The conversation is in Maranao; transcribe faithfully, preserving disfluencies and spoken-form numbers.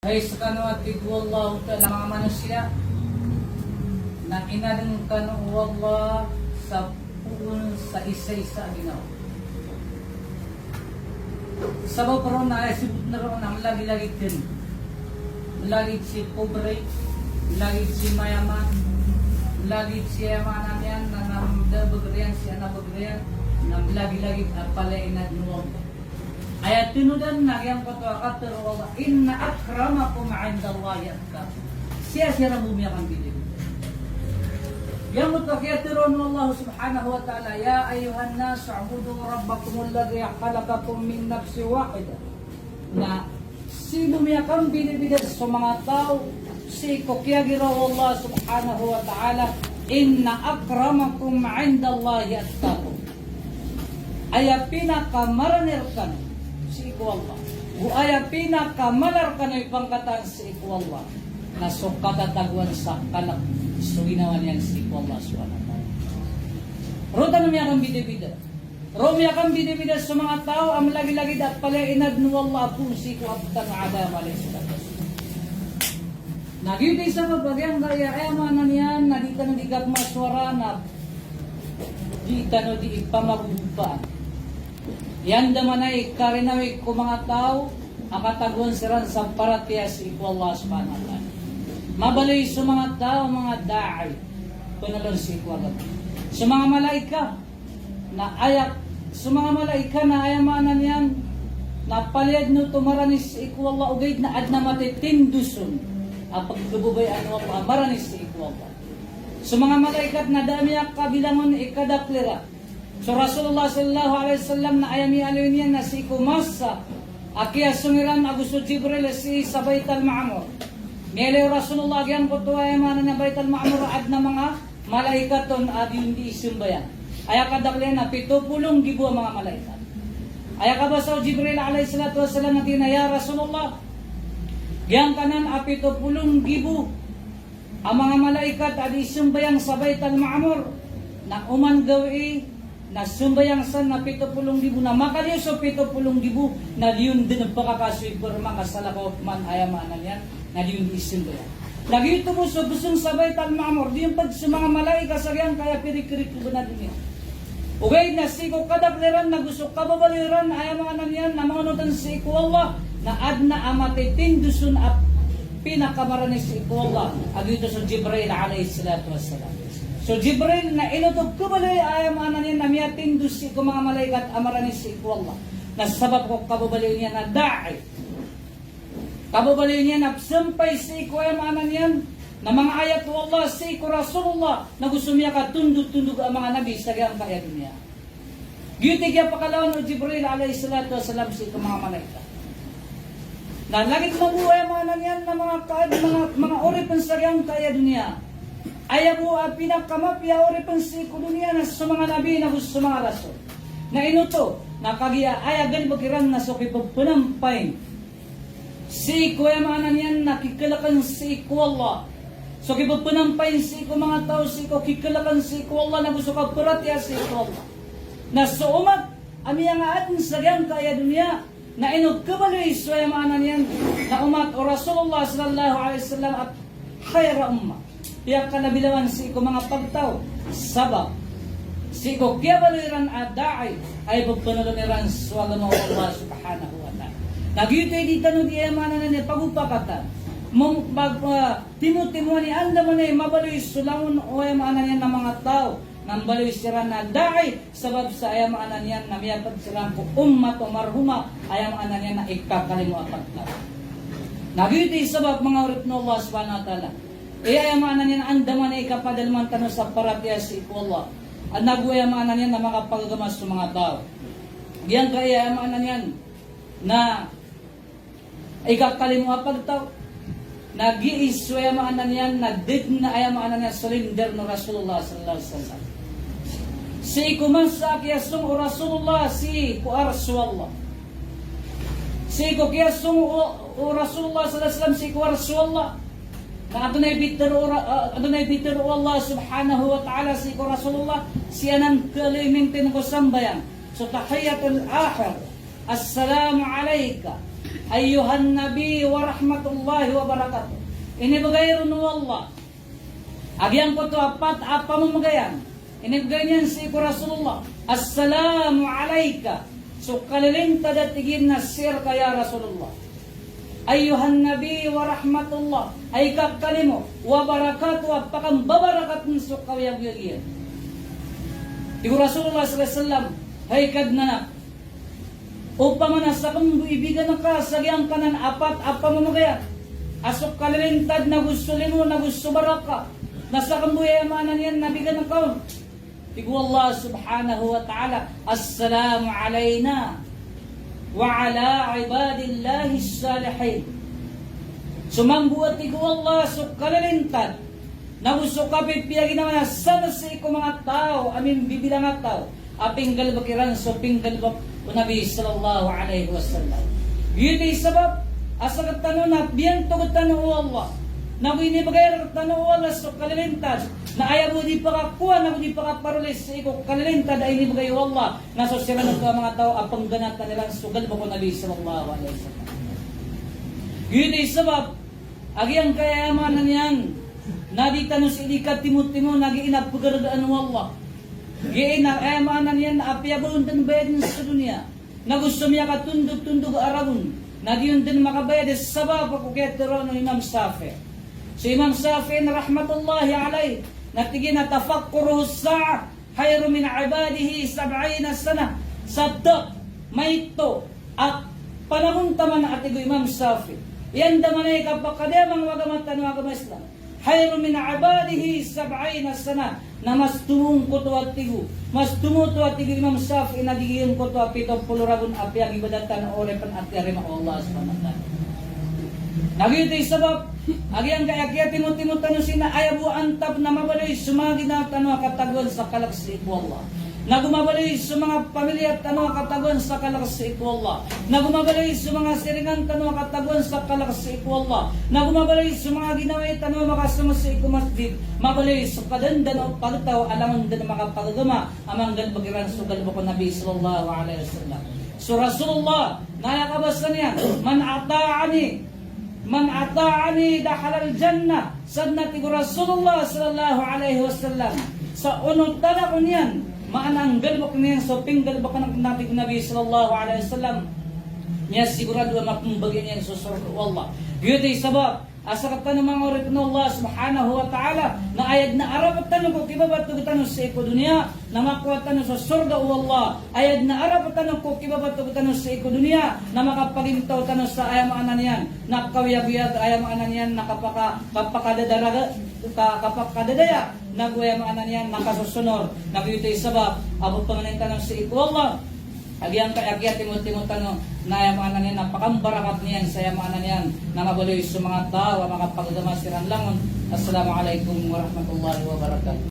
Hay skano, a tig o Allahu Ta'ala, manga manosiya, na inadn kano o Allah sa poon sa isa-isa a ginawa. Sabap roo na aya sibot na roo na mlagilagid dn. Mlagid si pobre, mlagid si mayaman, mlagid si aya maana niyan na, na da a bgr iyan, si ana bgr iyan, na mlagilagid a palaya inadn o Allah. Aya tinodan na giyangkoto a katharo o Allah, "Inna akramakum indallahi atqakum." Sii siran bo miyakambidabida. Giyangkoto a kiyatharoa o Allah subhanahu wa ta'ala, "Ya ayyuhan nas, u'budu rabbakumul ladhi khalaqakum min nafsin wahidah." Na sii bo miyakambidabida so manga taw sii ko kiyagiraw o Allah subhanahu wa ta'ala, "Inna akramakum indallahi atqakum." Aya pinakamarani rkano sii ko Allah, go aya pinakamala rkano i pangkataan sii ko Allah, na so katatagoan sa kalk so ginawa niyan sii ko Allah subhanahu wa ta'ala. Roo tano miyakambidabida. Roo miyakambidabida so manga taw a mlagilagid a palaya inadn o Allah a poon sii ko Adam alayhis salatu wassalam. Na giyoto i sabap a giyangkaya, aya maana niyan na di tano di kapmasowara na di tano di ipamagogopaan i andamanaya i karinawi ko manga taw a katagoan siran sa paratiyaya sii ko Allah subhanahu wa ta'ala. Mabaloy so manga taw, manga da'i, pnlon sii ko agama. So manga malaikat, na aya, so manga malaikat na aya maana niyan na palaya dn oto marani sii ko Allah, ogaid na adn a matitindos on a pagkababayaan o Allah a marani sii ko Allah. So manga malaikat na da a miyakabilang on i kadakl iran. So Rasulullah sallallahu alayhi wasallam na aya miyaaloy niyan na sii ko masa a kiyasong iran ago so Jibril sii sa Baytal Ma'mur. Miyaaloy o Rasulullah a giyangkoto a aya maana niyan Baytal Ma'mur a adn a manga malaikat on a di on di isambayang. Aya kadakl iyan na pito polo nggibo a manga malaikat. Aya kabasa o Jibril alayhis salatu wassalam na tig iyan a, "Ya Rasulullah, giyangkanan a pito polo nggibo a manga malaikat a di isambayang sa Baytal Ma'mur, na oman gawii na sambayang san na pito polo nggibo, na makaliyo so pito polo nggibo, na di on dn pkakasoy pman ka salakaw pman, aya maana niyan na di on di isambayang." Na giyoto bo so bsong sa Baytal Ma'mur, di on pd so manga malaikat sa giyangkaya pirikrik bo na doniya. Ogaid na sii ko kadakl iran ago so kababaloy iran, aya maana niyan na manga onot on sii ko Allah, na adn a matitindos on a pinakamarani sii ko Allah, a giyoto so Jibril alayhis salatu wassalam. So Jibril na ino oto kabaloy, aya maana niyan na miyatindos sii ko manga malaikat a marani sii ko Allah, na sabap ko kababaloy niyan a da'i. Kababaloy niyan a pzampay sii ko, aya maana niyan na manga ayat o Allah, sii ko Rasulullah, nago so miyakatondotondog a manga nabi sa giyangkaya doniya. Giyoto i kiyapakalawan o Jibril alayhis salatu wassalam sii ko manga malaikat. Na lagid mambo, aya maana niyan na manga kaad, manga, manga oripn sa giyangkaya doniya, aya bo a pinakamapiya a oripn sii ko doniya na so manga nabi nago so manga rasul. Na ino oto? Na kagiya aya galbk iran na so kipphanampay sii ko, aya maana niyan na kikalkn sii ko Allah. So kipphanampay sii ko manga taw sii ko kikalkn sii ko Allah, nago so kaparatiyaya sii ko Allah. Na so omat a miyangaadn sa giyangkaya doniya, na ino kabaloy so, aya maana niyan na omat o Rasulullah sallallahu alayhi wasallam a khayra ummah. Piyakanabilangan sii ko manga pagtaw, sabap sii ko kiyabaloy iran a da'i a ipphanalan iran so agama o Allah subhanahu wa ta'ala. Na giyoto i di tano di, aya maana niyan, pagopakatan. Mom-, pag-, ah, timotimoan i andamanaya i mabaloy so langon o, aya maana niyan, na manga taw na mbaloy siran a da'i, sabap sa, aya maana niyan, na miyapd siran ko ummat o marhuma, aya maana niyan na ikakalimo a pagtaw. Na giyoto i sabap, manga oripn o Allah subhanahu wa ta'ala, aya, aya maana niyan, andamanaya i kapadalman tano sa paratiyaya sii ko Allah, nago, aya maana niyan, na makapagagama so manga taw. Giyangkaya, aya maana niyan na ikakalimo a pagtaw na giya so, aya maana niyan na, da dn a, aya maana niyan, solinder o Rasulullah sallallahu alayhi wasallam. Sii ko masa a kiyasong o Rasulullah sii ko Arsh o Allah. Sii ko kiyasong o, o Rasulullah sallallahu alayhi wasallam sii ko Arsh o Allah, na antonaa i pitharo o Ra-, ah, antonaa i pitharo o Allah subhanahu wa ta'ala sii ko Rasulullah, sii anan kalimintin ko sambayang, so tahiyatul akhir. Assalamu alayka Ayyuhan Nabi wa rahmatullahi wa barakatuh. Inibgay ron o Allah a giyangkoto a pat a pamamagayan. Inibgay niyan sii ko Rasulullah, "Assalamu alayka." So kalilintad a tig iyan na sii rka ya Rasulullah. "Ayyuhan Nabi wa rahmatullah." Ay kakalimo, "wa barakatuh," a pakambabarakatn so kaoyagoyag iyan. Tig o Rasulullah sallallahu alayhi wasallam, "Hay Kadnan akn, opama na sakn bo ibigan ka sa giyangkanan a pat a pamamagayan a so kalilintad nago so limo nago so baraka, na sakn bo, aya maana niyan, na bigan ka on." Tig o Allah subhanahu wa ta'ala, "Assalamu alayna wa ala ibadillahis salihin." So mambo a tig o Allah so kalilintad nago so kapipiya ginawa na san sii ko manga taw a mimbibilang a taw a pinggalbk iran so pinggalbk o Nabi sallallahu alayhi wasallam. Giyoto i sabap a sktano na biyantog tano o Allah, nago inibgay rktano o Allah so kalilintad, na aya bo di pakakowa nago di pakaparoli sii ko kalilintad a inibgay o Allah, na so siran oto a manga taw a pngganatan iran so galbk o Nabi sallallahu alayhi wasallam. Giyoto i sabap a giyangkaya, aya maana niyan, na di tano sii di katimotimo na giya na pgardaan o Allah. Giya na, aya maana niyan, na apiya ba on dn bayadn sa doniya, nago so miyakatondogtondog a ragon, na di on dn makabayad sabap ko kiyatharoa o Imam Shafi'i. So Imam Shafi'i na rahmatullahi alayh, na tig iyan a, "Tafakkuru sa'ah khayrun min ibadatihi sab'ina sanah." Sa da, maito a panagontaman, a tig o Imam Shafi'i, iyan da man i kapakadayamang o agama tano a agama Islam, "khayrun min ibadatihi sab'ina sanah." Na mas tomo ngkoto a tig o, mas tomo oto a tig o Imam Shafi'i na di giyangkoto a pito polo ragon a piyagibadatan o oripn a tiyarima o Allah subhanahu wa ta'ala. Na giyoto i sabap a giyangkaya kiyatimotimo tano sii na aya bo antap na mabaloy so manga ginawa tano a katagoan sa kalk sii ko Allah, nago mabaloy so manga pamilya tano a katagoan sa kalk sii ko Allah, nago mabaloy so manga siringan tano a katagoan sa kalk sii ko Allah, nago mabaloy so manga ginawai tano a makasong sii ko masjid, mabaloy so kadandan o pagtaw a langon dn makapagagama a manggalbk iran so galbk o Nabi sallallahu alayhi wasallam. So Rasulullah na aya kabasa niyan, "Man ata'ani, man ata'ani dakhalal jannah." Sadn a tig o Rasulullah sallallahu alayhi wasallam, sa onotan ako niyan, maana nggalbk niyan so pinggalbk akn, a tig o Nabi sallallahu alayhi wasallam, miyasigurado a mapmbagi niyan so sorga o Allah. Giyoto i sabap a sktano manga oripn o Allah subhanahu wa ta'ala, na aya dn a arap tano ko kibabatog tano sii ko doniya na makowa tano so sorga o Allah. Aya dn a arap tano ko kibabatog tano sii ko doniya na makapagintaw tano sa, aya maana niyan, na kaoyagoyag, aya maana niyan, na kapaka-, kapakadadaraga-, ka-, kapakadadaya, nago, aya maana niyan, na kasosonor. Na giyoto i sabap a pphangnin tano sii ko Allah a giyangkaya kiyatimotimo tano, na aya maana niyan na pakambarakat niyan sa, aya maana niyan, na mabaloy so manga taw a makapagagama siran langon. Assalamu alaykum warahmatullahi wabarakatuh.